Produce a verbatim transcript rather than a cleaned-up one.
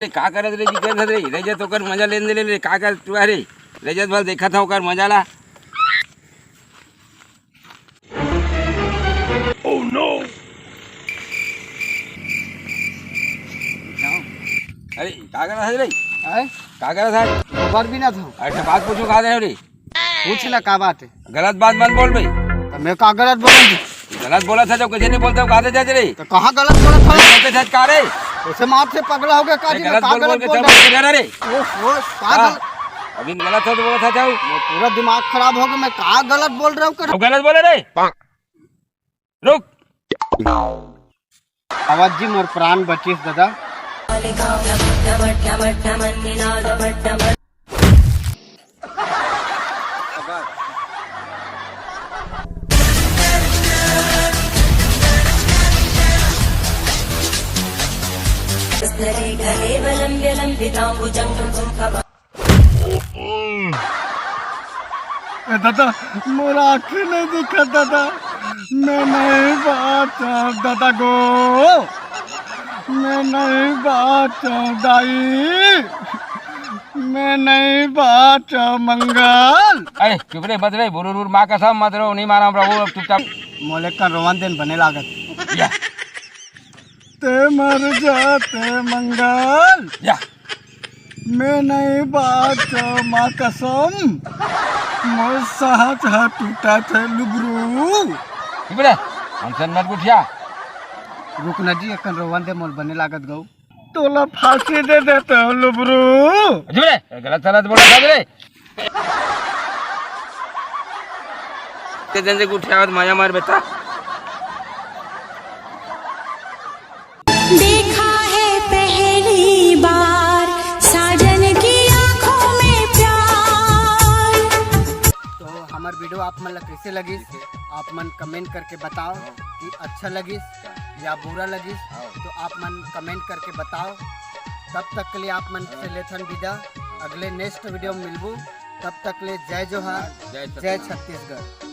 का करत रे, जी करत रे, रजत ओकर मजा लेन दे ले, का करत तू रे? रजत भर देखत हव ओकर मजा ला। अरे, का करत हस रे? हैं? का करत हस? गोबर बीनत हंव। अच्छा, बात पूछो, का दे रे? पूछ ना, का बात हे? गलत बात मत बोल भाई। त मैं का गलत बोलंव? गलत बोलत हस तो कइसे नइ बोलत हस, का दे रे? त कहाँ गलत बोलत हंव? बोलत हस का रे? ओसे मार से पगला हो गे का अरे जी, मैं गलत का बोल बोल गलत के बोल सब रहा हूँ? बोल रहा रे। ओह, ओह, का हाँ, गल-, अभी गलत हस तो बोलत हस। मैं पूरा दिमाग खराब हो गे, मैं का गलत बोल रहा हूँ कर? अब गलत बोले रे। रुक। आवत जी मोर प्राण बचिस ददा। ए दादा, मोर आँखी नइ दिखत दादा, मैं नइ बाँचंव दादा गो, मैं नइ बाँचंव दाई, मैं नइ बाँचंव मंगल। अरे चुप रे, मत रे, बुरुर बुर माँ कसम मत रो, नइ मारंव प्रभु, अब चुपचाप। मोला कन रोवन दे न बने लागत। या। ते मर जा ते मंगल। या। मैं नइ बाँचंव माँ कसम, मोर साँस ह टूटत हे लुबरू। चुप रे, हमसे मत गोठिया। रुक ना जी, एकन रोवन दे, मोला बने लागत गऊ। तोला फांसी दे देते हो लुबरू। चुप रे, गलत सलत बोलत हस रे। ते दिन से गोठियावत मजा मार बेटा। देखा है पहली बार साजन की आंखों में प्यार। तो हमर video आप मन ला कइसे लगिस, आप मन comment करके बताओ कि अच्छा लगिस या बुरा लगिस, तो आप मन comment करके बताओ। तब तक के लिए आप मन से लेथन विदा, अगले next video में मिलबू। तब तक ले जय जोहार, जय जय छत्तीसगढ़।